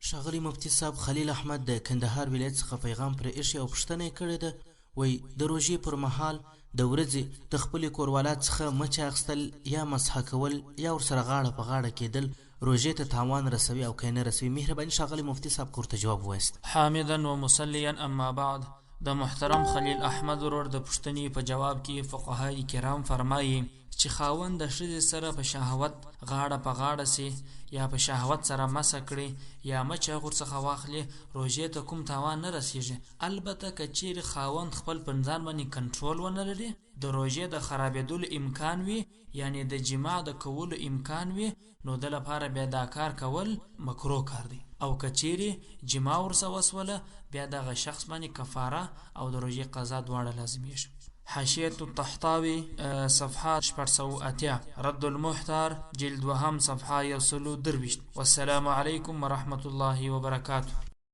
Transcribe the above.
ښاغلی مفتي صاحب خلیل احمد د کندهار ولایت څخه پیغام پرې ایښی او پوښتنه یې کړې ده، وایي، د روژې پر مهال د ورځې د خپلې کوروالا څخه مچه اخیستل یا مسحه کول یا ورسره غاړه په غاړه کېدل روژې ته تاوان رسوي او که نه رسوي؟ مهرباني ښاغلی مفتي صاحب که ورته جواب ووایاست. حامدا ومصلیا اما بعد د محترم خلیل احمد ورور د پوښتنې په جواب کې فقهاء کرام فرمایي چې خاوند د ښځې سره په شهوت غاړه په غاړه سي یا په شهوت سره مسه کړي یا مچه ورڅخه واخلي روژې ته کوم تاوان نه رسیږي البته که چیرې خاوند خپل پر ځان باندې کنټرول ونه لري د روژې د خرابیدلو امکان وي یعنې د جماع د کولو امکان وي نو ده لپاره بیا دا کار کول مکروه کار دی او که چیرې جماع ورسه وسوله بیا دغه شخص باندې کفاره او د روژې قضا دواړه لازمیږي. حاشیة الطحطاوي صفحه 680، رد المحتار جلد دوهم صفحه 123. والسلام علیکم ورحمة الله وبرکاته.